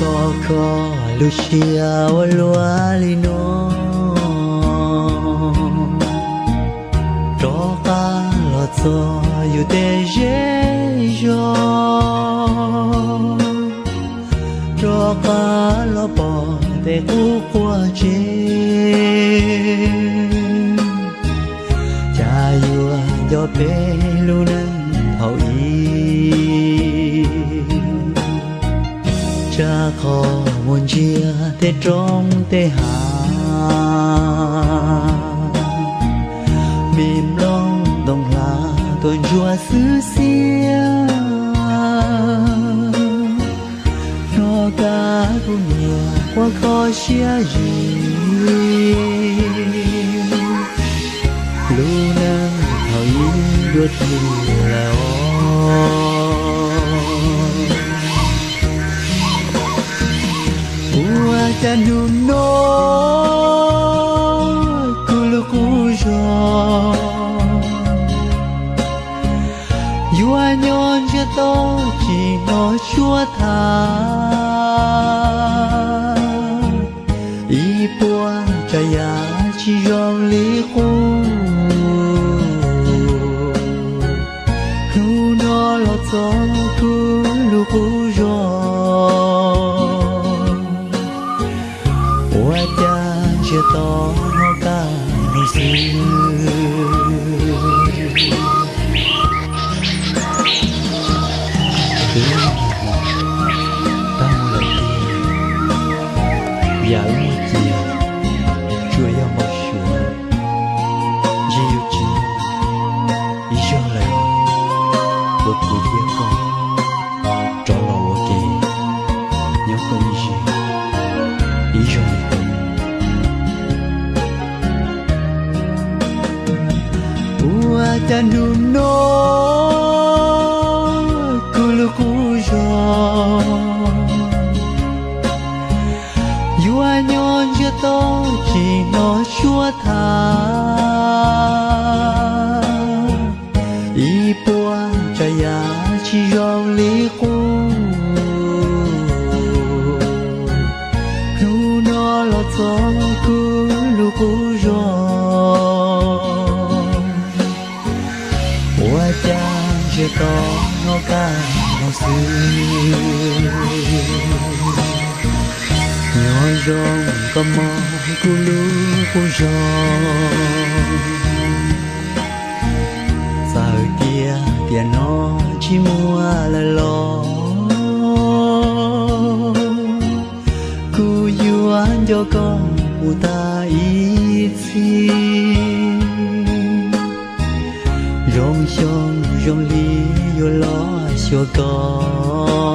Koj kho lub siab ua luaj li no, rov qab los txog yus tej zej zos, rov qab los pom tej qub quaj tsev. Cas yuav nco peb lub neej thaum ub, tsam qhov mus ntsiag tej roob tej hav, me nplooj ntoo hlav tuaj ntsuag xwb xiab. Hnov kab kuv niam quaj kho siab zim, lub neej thaum ub dua twg lawm os. Ua cas hnub no kuv lub qub zog yuav nyob ntsiag to tsis hnov suab tham, ib puas tsav yam tsis zoo li qub. Hnub no los txog kuv lub qub zog, ua cas ntsiag to hnov kab mus xwb. Twb tag mus lawm tiag, yam wb muaj cia tsuas yog npau suav, ntshe yuav tsis muaj ib zaug lawm los ua kuv thiab koj rov los ua ke nyob koom ib zaug li ko. Ua cas hnub no kuv lub qub zog yuav nyob ntsiag to tsis hnov suab tham, ib puas tsav yam tsis zoo li qub. Hnub no los txog kuv lub qub zog, ua cas ntsiag to hnov kab mus xwb. Nyob zoo koj mog kuv lub qub zog, txawm tias tiam no tsis muaj lawm los kuv yuav nco koj mus tas ib txhis. Zoo xyoo zoo hli yuav los xyuas koj,